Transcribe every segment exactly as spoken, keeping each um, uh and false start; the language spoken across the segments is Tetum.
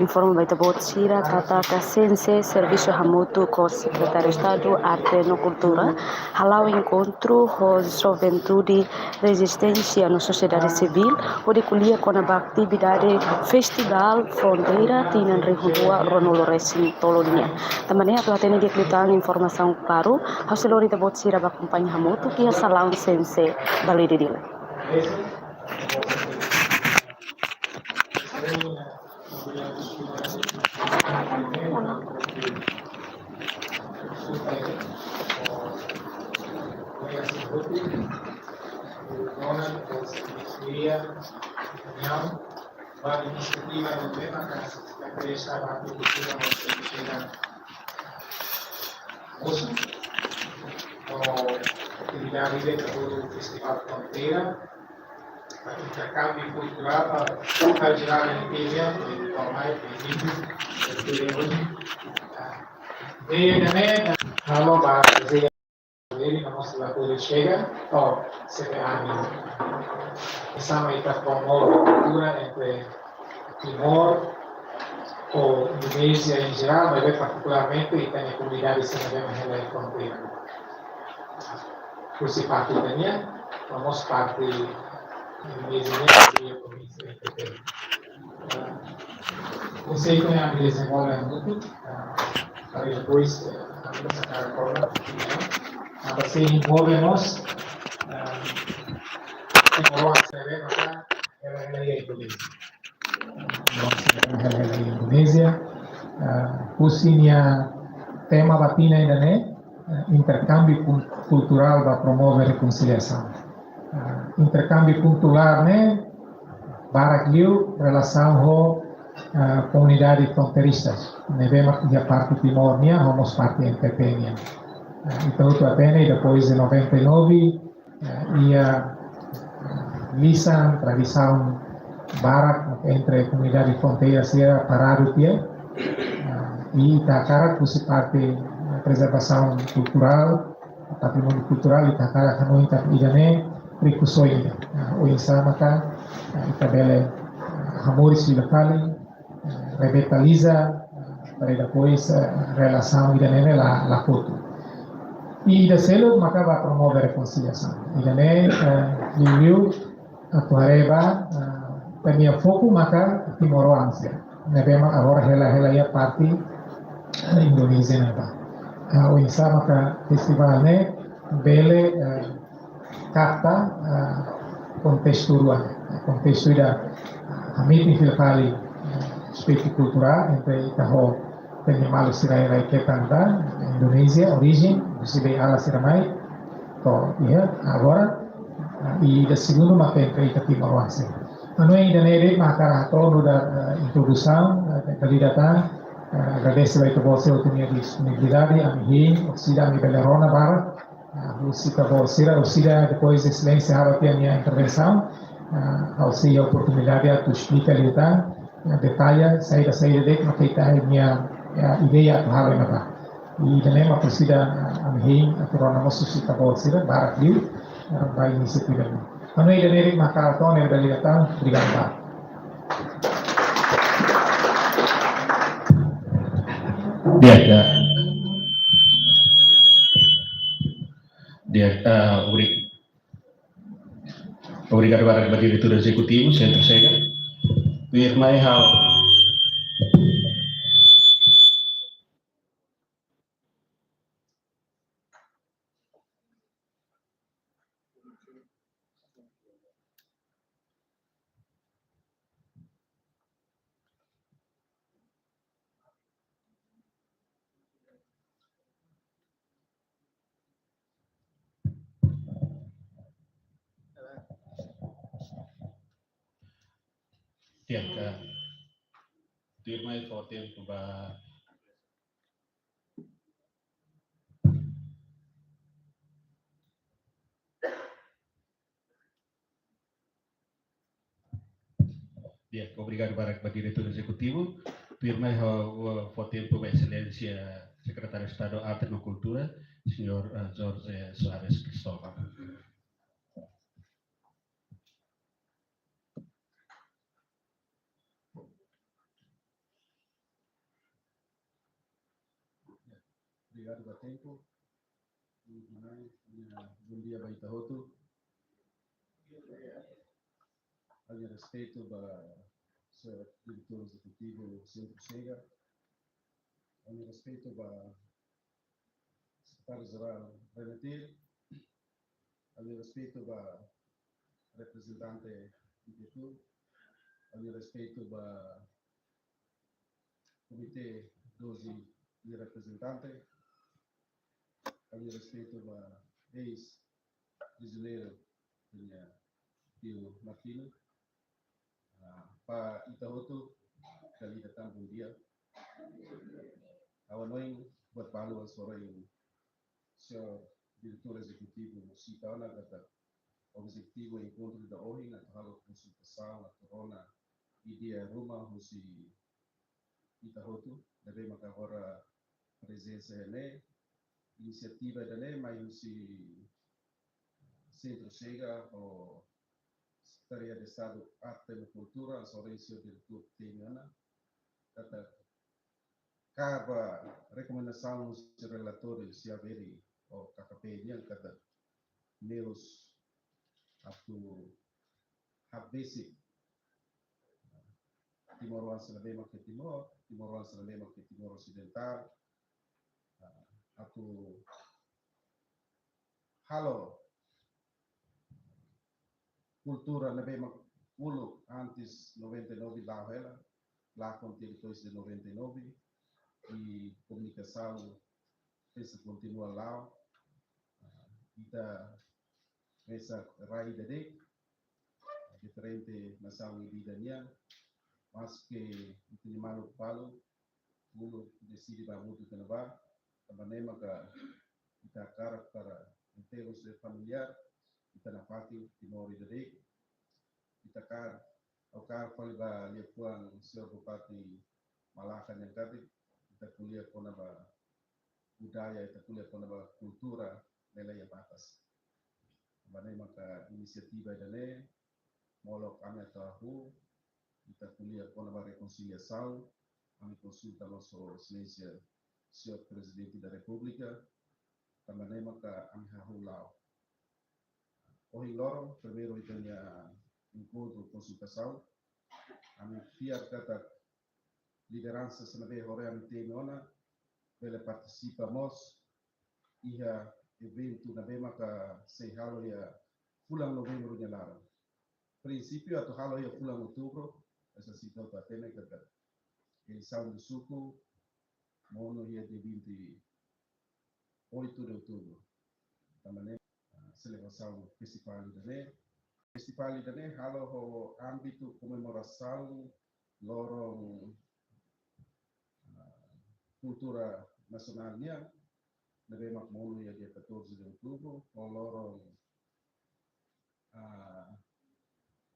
Informa ba ita-boot sira katak CNC servisu hamutuk ho Sekretáriu Estadu Arte no Kultura hala'o enkontru ho Juventude Rezisténsia no Sosiedade Sivíl hodi ko'alia kona-ba atividade Festivál Fronteira tinan rihun rua ruanulu-resin-tolu nian. Tanba ne'e atu hatene di'ak liután informasaun klaru, ha'u sei lori ita-boot sira ba akompaña hamutuk iha salaun CNC Balide Dili. Atividade de Festival Fronteira, intercâmbio cultural, cultural geral em Kenya, informal, em vídeo, em vídeo. Veio também, alô, ba, ele não mostra lá, ele chega, ó, C P A, ensina ita promove kultura entre Timor ho Indonézia em geral, mas bem particularmente ita-nia komunidade sira ne'ebé mak hela iha fronteira. Husi parte ita-nian, no mós parte Indonézia nian, iha província N T T. Konseitu ne'e ami dezenvolve hamutuk, ah, para depois, eh, ami basa kaer kona, eh, para sei envolve mós, eh, timoroan sira ne'ebé mak hela, hela iha Indonézia. Timoroan sira ne'ebé mak hela, hela iha Indonézia. Ah, husi nia tema ba tinan ida-ne'e, eh, intercâmbio cul-, cultural ba promove rekonsiliasaun. Ah, intercâmbio cultural ne'e barak liu relasaun ho, ah, komunidade fronteiriza ne'ebé mak iha parte Timor nian, ho mós parte N T T nian. Ah, entaun, ita hatene, depois de noventa e nove, eh, iha, eh, lisan, tradisaun barak entre komunidade fronteira sira paradu tiha. Eh, i ita hakarak husi parte, eh, preservasaun kulturál, patrimóniu kulturál, ita hakarak hanoin katak ida-ne'e rikusoin ida. Eh, oinsá maka, eh, ita bele, eh, hamoris fila fali, eh, revitaliza, eh, para depois, eh, relasaun ida-ne'e la, la kotu. I ida seluk maka ba promove rekonsiliasaun. Ida-ne'e, eh, liuliu atu haree ba, eh, ita-nia foku maka timoroan sira ne'ebé mak agora hela, hela iha parte, eh, Indonézia ne'ebá. Eh, oinsá maka festivál ne'e bele, eh, kapta, ah, kontestu rua, kontestu ida, ah, hametin fila fali, ah, aspetu kulturál entre ita ho ita-nia maluk sira iha rai-ketan ida, Indonézia, orijen, husi beiala sira mai to'o iha agora, ah, i ida segundu maka entre ita timoroan sira. Anu ida-ne'e de'it mak hakarak hato'o nu'udar, ah, introdusaun, ah, kandidata, ah, agradese ba ita-boot sira nia disponibilidade, ami hein, orsida ami bele rona barak, ah, husi ita-boot sira, orsida depois Exelénsia halo tiha nia intervensaun, ah, ha'u sei iha oportunidade atu esplika liután, ah, detalla, saida, saida de'it mak ita-nia, ah, ideia atu halo iha ne'ebá. I ida-ne'e mak orsida, ah, ami hein atu rona mós husi ita-boot sira, barak liu, ah, ba inisiativa ne'e. Anu ida-ne'e de'it mak hakarak hato'o ne'e, obrigadu. Di'ak, di'ak. Di'ak, ah, obri-, obrigadu barak ba diretór ezekutivu Sentru Sega. Tuirmai ha'u Di'ak, eh, tuirmai fó tempu ba Di'ak, obrigadu barak ba diretór ezekutivu. Tuirmai ha'u, ha'u fó tempu ba Exelénsia Sekretáriu Estadu Arte no Kultura, señór, eh, Jorge Soares Cristóvão. Obrigadu ba tempu. Tuirmai, bom dia ba ita hotu. Ha'u-nia respeitu ba Señór Diretór Ezekutivu Sentru Chega. Ha'u-nia respeitu ba Sekretáriu Jerál Renatir. Ha'u-nia respeitu ba reprezentante di Betul. Ha'u-nia respeitu ba Komité doze nia reprezentante. Ha'u-nia respeitu ba eis-prizioneiru, nia tiu Martino. Ah, ba ita hotu, dala ida tan bom dia. Ha'u hanoin buat balu hanesan ohin Señór Diretór Ezekutivu sita ona katak objetivu enkontru ida ohin atu halo konsultasaun, atu rona ideia ruma husi ita hotu, ne'ebé maka agora prezensa iha ne'e, inisiativa ida-ne'e mai husi Sentru Chega ho Sekretaria de Estadu Arte no Kultura, hanesan ohin Señór Diretór temi ona, katak kaer ba rekomendasaun husi relatóriu Chiaveiri ho K K P nian katak ne'e atu habesi timoroan sira ne'ebé mak iha Timor, timoroan sira ne'ebé mak iha Timor Osidentál, ah, atu halo kultura ne'ebé mak uluk antes noventa e nove la'o hela, lakon tiha depois de noventa e nove, i komunikasaun tenke kontinua la'o. Ah, ita mesak rai ida de'it, diferente nasaun ida-idak nian, maske ita-nia maluk balu uluk deside ba hamutuk iha ne'ebá, tanba ne'e maka ita hakarak para enterru sira familiár, ita nafatin Timor ida de'it, ita hakarak, ha'u hakarak fali ba liafuan Señór Bupati Malacca nian katak, ita ko'alia kona-ba budaya, ita ko'alia kona-ba kultura, ne'e la iha batas. Tanba ne'e maka inisiativa ida-ne'e, molok ami atu hahú, ita ko'alia kona-ba rekonsiliasaun, ami konsulta mós ho Exelénsia Señór Prezidente da Repúblika, tanba ne'e maka ami hahú la'o. Ohin loron, primeiru ita-nia enkontru konsultasaun, ami fiar katak lideransa sira ne'ebé ohin ami temi ona, bele partisipa mós iha eventu ne'ebé maka sei halo iha fulan Novembru nia laran. Prinsípiu atu halo iha fulan Outubru, hanesan ita hotu hatene katak eleisaun suku monu iha dia vinte e oito de Outubro. Tanba ne'e, ah, selebrasaun festivál ida-ne'e. Festivál ida-ne'e halo ho ámbitu komemorasaun loron, ah, kultura nasionál nian, ne'ebé mak monu iha dia catorze de Outubro, ho loron, ah,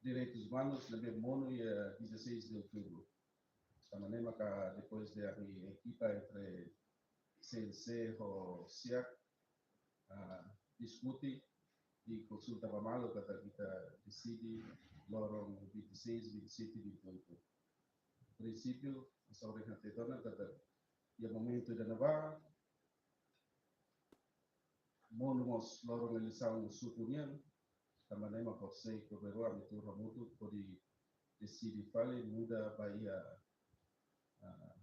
direitus umanus ne'ebé monu iha dezasseis de Outubro. Tanba ne'e maka depois de ami ekipa entre C N C ho SIAK, ah, diskute i konsulta ba malu katak ita deside loron vinte e seis, vinte e sete, vinte e oito. Prinsípiu, hanesan ohin hatete ona katak iha momentu ida-ne'ebá, monu mós loron eleisaun suku nian, tanba ne'e mak ha'u sei kobra ami tuur hamutuk hodi deside fali muda ba iha, ah,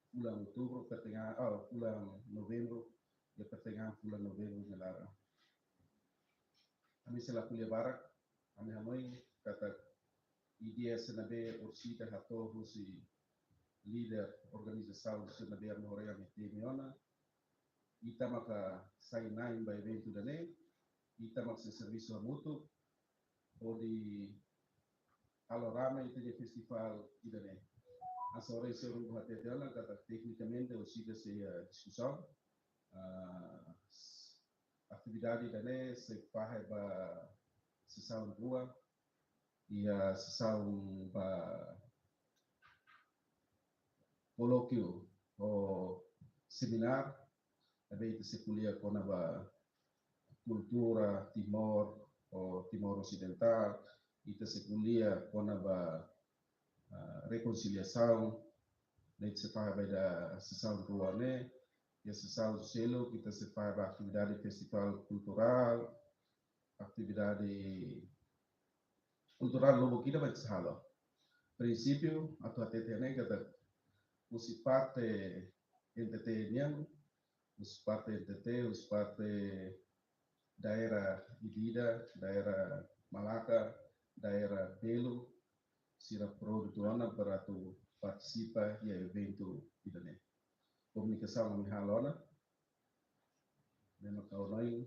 fulan Outubru, pertengahan, ah, fulan Novembru, iha pertengahan fulan Novembru nia laran. Ami sei la ko'alia barak, ami hanoin katak ideia sira ne'ebé orsida hato'o husi líder organizasaun sira ne'ebé ami ohin ami temi ona, ita maka sai na'in ba eventu ida-ne'e, ita mak sei servisu hamutuk hodi halo rame ita-nia festivál ida-ne'e. Hanesan ohin Señór Hugo hatete ona katak teknikamente orsida sei iha diskusaun, ah, s-, atividade ida-ne'e sei fahe ba sesaun rua, iha sesaun ba kolókiu ou seminár, ne'ebé ita sei ko'alia kona-ba kultura Timor ou Timor Osidentál, ita sei ko'alia kona-ba, ah, rekonsiliasaun, ne'e ita sei fahe ba ida sesaun rua ne'e, Iha sasán seluk, ita sei fahe ba atividade festivál kulturál, atividade kulturál lubuk ida ba ita sei halo. Prinsípiu, atu hatete ne'e katak husi parte N T T nian, husi parte N T T, husi parte daerah ida-idak, daerah Malaka, daerah Belu, sira prontu ona para atu partisipa iha eventu ida-ne'e. Komunikasaun ami halo ona, memang ha'u hanoin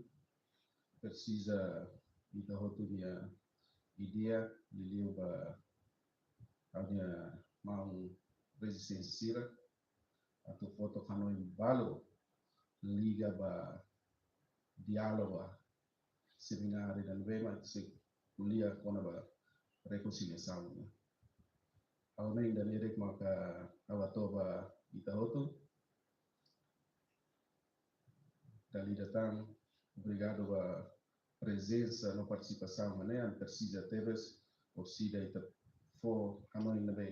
presiza ita hotu nia ideia, liuliu ba ha'u-nia maun rezisténsia sira, atu fó took hanoin balu liga ba diálogu, semináriu ida-ne'ebé mak sei ko'alia kona-ba rekonsiliasaun. Ha'u hanoin ida-ne'e de'it maka ha'u hato'o ba ita hotu. Dala ida tan, obrigadu ba prezensa no partisipasaun ne'e, ami presiza tebes, orsida ita fó hanoin ne'ebé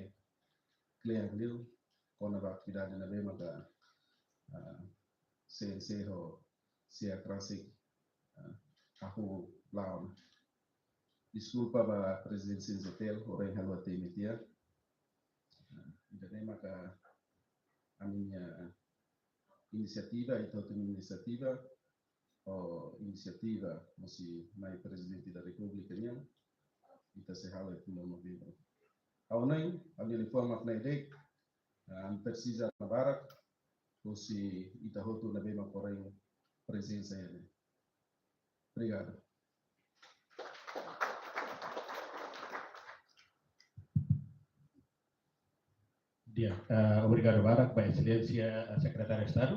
kle'an liu, kona-ba atividade ne'ebé maka, ah, C N C ho C A K rasik, ah, hahú la'o ona. Deskulpa ba prezidente C N C T L, ohin ha'u la temi tiha. Ah, ida-ne'e maka ami-nia inisiativa, ita hotu nia inisiativa, ho inisiativa mós mai Prezidente da Repúblika nian, ita sei halo iha fulan Novembru. Ha'u hanoin, ha'u-nia liafuan mak ne'e de'it, ah, ami presiza nafatin barak husi ita hotu ne'ebé mak ohin prezensa iha ne'e. Obrigadu. Di'ak, eh, obrigadu barak ba Exelénsia, eh, Sekretáriu Estadu.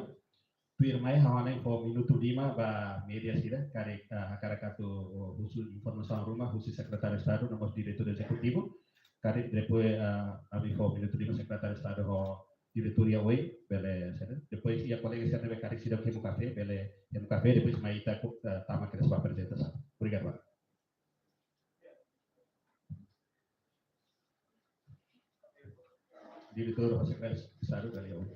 Tuirmai ha'u hanoin fó minutu lima ba média sira, karik, eh, hakarak atu, oh, husu informasaun ruma husi Sekretáriu Estadu, no mós Diretór Ezekutivu. Karik depois, eh, ami fó minutu lima Sekretáriu Estadu ho diretór iha oin, bele, sira. Depois iha kolega sira ne'ebé karik seidauk hemu kafé, bele hemu kafé, depois mai ita, eh, tama kedas ba aprezentasaun. Obrigadu barak. Diretór José Carlos Pizarro, Galeão.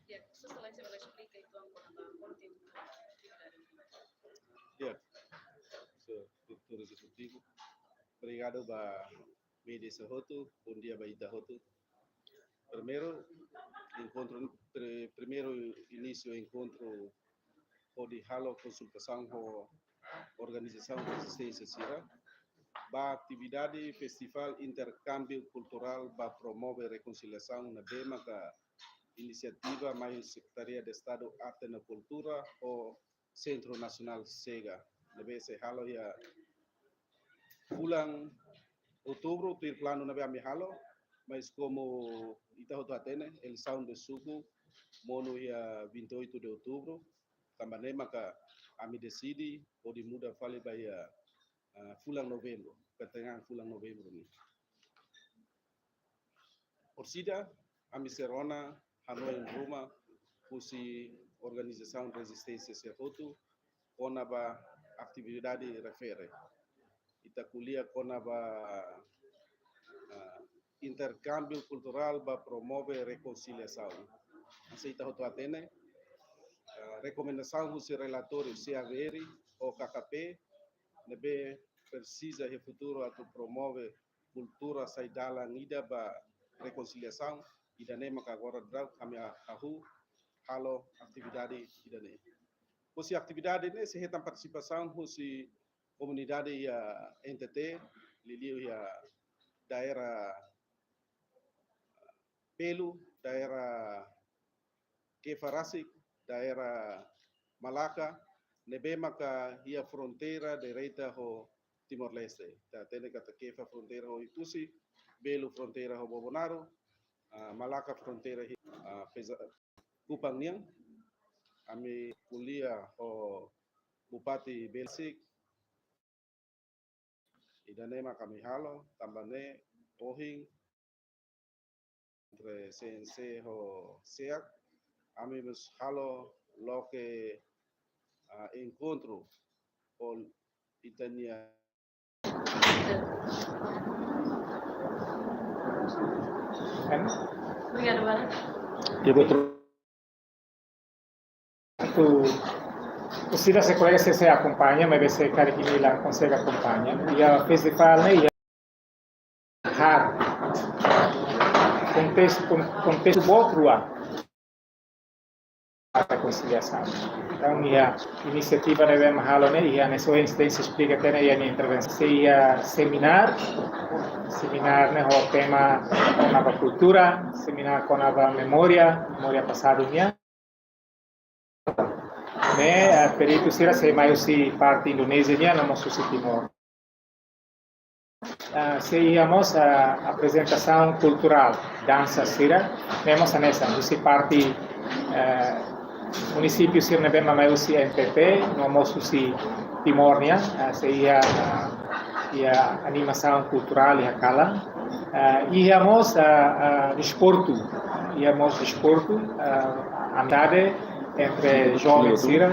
Ya, Sua Exelénsia bele esplika uitoan kona-ba konteúdu atividade. Ya, Sua Diretór Ezekutivu. Obrigadu ba média sira hotu, bondia ba ita hotu. Primeiru, enkontru, pri-, primeiru inísiu enkontru hodi halo konsultasaun ho organizasaun rezisténsia sira ba atividade Festivál Interkámbiu Kulturál ba promove rekonsiliasaun ne'ebé maka inisiativa mai husi Sekretaria de Estadu Arte no Kultura ho Sentru Nasionál SEGA. Ne'ebé sei halo iha fulan Outubru, tuir planu ne'ebé ami halo, mas komu ita hotu hatene, eleisaun ba suku monu iha vinte e oito de Outubro, tanba ne'e maka ami deside hodi muda fali ba iha, ah, fulan Novembru, pertengahan fulan Novembru nian. Orsida, ami sei rona hanoin ruma husi organizasaun rezisténsia sira hotu kona-ba atividade refere. ita ko'alia kona-ba, ah, interkámbiu kulturál ba promove rekonsiliasaun. Hanesan ita hotu hatene, ah, rekomendasaun husi relatóriu C A V R ho K K P, ne'ebé presiza iha futuru atu promove kultura sai dalan ida ba rekonsiliasaun, ida-ne'e maka agora daudaun ami hahú halo atividade ida-ne'e. Husi atividade ne'e sei hetan partisipasaun husi komunidade iha N T T, liuliu iha daerah Belu, daerah Kefa rasik, daerah Malaka, ne'ebé maka iha fronteira direta ho Timor-Leste. Ita hatene katak Kefa fronteira ho Oe-Kusi, Belu fronteira ho Bobonaro, ah, Malaka fronteira ho, ah, Feza-, Kupang nian. Ami ko'alia ho Bupati Belu sik, ida-ne'e maka ami halo, tanba ne'e ohin entre C N C ho SEAK, ami mós halo loke, ah, enkontru ho ita-nia. Obrigada, Bara. Ibu Tru. Atu, orsida se kolega sei, sei akompaña, maibé se karik imi la konsege akompaña. Iha festivál ne'e, iha har. Kontestu, kon-, kontestu boot rua. Rekonsiliasaun. Entaun, iha inisiativa ne'ebé mak halo ne'e, iha ne'e só instância esplika tiha ona iha nia intervensaun. Sei iha semináriu, semináriu ne'e ho tema, tema ba kultura, semináriu kona-ba memória, memória pasadu nian. Ne'e, eh, peritu sira sei mai husi parte Indonézia nian, no mós husi Timor. Ah, sei iha mós, ah, aprezentasaun kulturál, dansa sira, ne'e mós hanesan, husi parte, eh, munisípiu sira ne'ebé mak mai husi N T T, no mós husi Timor nian, ah, sei iha, ah, iha animasaun kulturál iha kalan. Ah, iha mós, ah, ah, desportu, iha mós desportu, ah, amizade entre joven sira,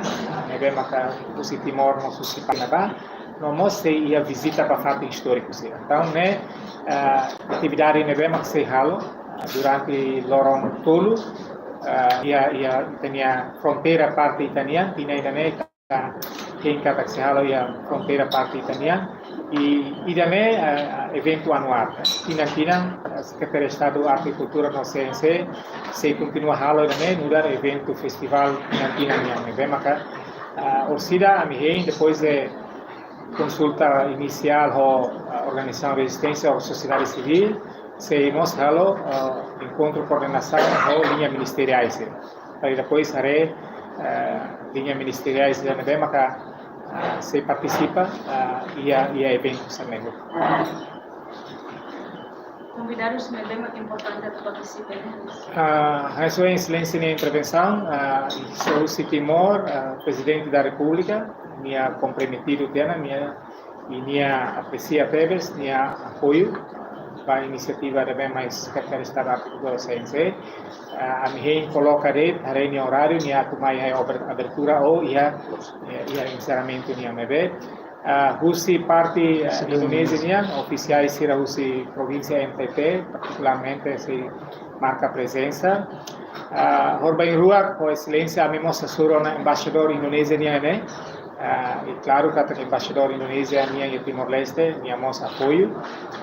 ne'ebé maka husi Timor mós husi Panamá, no mós sei iha vizita ba fatin istóriku sira. Entaun, ne'e, ah, atividade ne'ebé mak sei halo, ah, durante loron tolu, ah, iha, iha ita-nia fronteira parte ita-nian, tinan ida-ne'e, ah, hein katak sei halo iha fronteira parte ita-nian, i ida-ne'e, ah, eventu anuál, eh, tinan-tinan, ah, Sekretaria Estadu Arte i Kultura no C N C, sei kontinua halo ida-ne'e, nu'udar eventu festivál tinan-tinan nian, ne'ebé maka, ah, orsida ami hein, depois de konsulta inisiál ho, ah, organizasaun rezisténsia ou sosiedade sivíl, sei mós halo, ah, enkontru koordenasaun ho liña ministeriál sira. Para depois haree, ah, liña ministeriál sira ne'ebé maka, ah, sei partisipa, ah, iha, iha eventu sira-ne'e. Konvidadus ne'ebé mak importante atu partisipa, ne'e? Ah, hanesan Exelénsia nia intervensaun, ah, husi Timor, ah, Prezidente da Repúblika, nia komprometidu tiha ona, nia, i nia apresia tebes, nia apoiu ba inisiativa ne'ebé mai Sekretaria Estadu Arte i Kultura C N C. Ah, ami hein koloka de'it, haree nia oráriu, nia atu mai iha aber-, abertura ou iha, iha, iha enserramentu nian ne'ebé. Ah, husi parte, ah, Indonézia nian, ofisiais sira husi provínsia N T T, partikularmente sei marka prezensa. Ah, horibainrua, ho Exelénsia, ami mós hasoru ona embaixadór Indonézia nian ne'e. Ah, i klaru katak embaixadór Indonézia nian iha Timor-Leste, nia mós apoiu,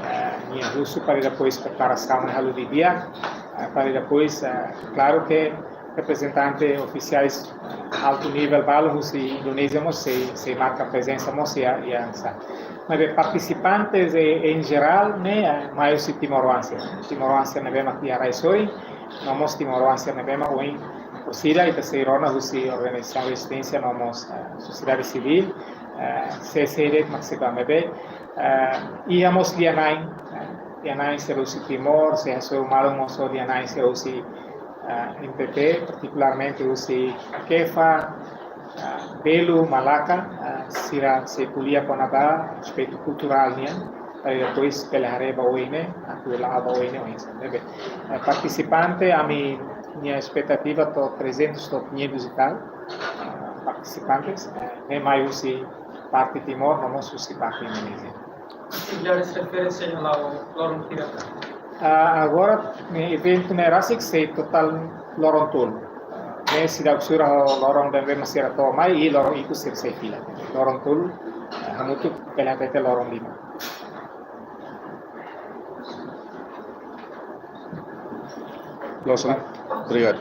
ah, nia husu para depois preparasaun halo didi'ak, ah, para depois, ah, klaru ke reprezentante ofisiais, ah, altu nivel balu husi Indonézia mós sei, sei marka prezensa mós iha, iha hanesan. Maibé partisipantes, eh, en jerál, ne'e, ah, mai husi timoroan sira. Timoroan sira ne'ebé mak iha rai-soin, no mós timoroan sira ne'ebé mak oin, orsida ita sei rona husi organizasaun rezisténsia, no mós, ah, sosiedade sivíl, ah, sé, sé de'it mak sei ba, maibé, ah, iha mós lia-na'in, ah, lia-na'in sira husi Timor, sei hasoru malu mós ho lia-na'in sira husi, ah, N T T, partikularmente husi Kefa, ah, Belu, Malaka, ah, sira sei ko'alia kona-ba aspetu kulturál nian, para depois bele haree ba oin ne'e, atu la'o ba oin ne'e oinsá, ne'ebé. Eh, partisipante, ami-nia espetativa to'o trezentos to'o quinhentos e tal, ah, partisipantes, eh, ne'e mai husi parte Timor, no mós husi parte Indonézia. Ita refere iha loron hira? Ah, agora, ne'e eventu ne'e rasik sei totál loron tolu. Ne'e seidauk sura ho loron ne'ebé sira to'o mai, i loron ikus sira sei fila. Loron tolu, ah, hamutuk bele hatete loron lima. Loos, obrigadu.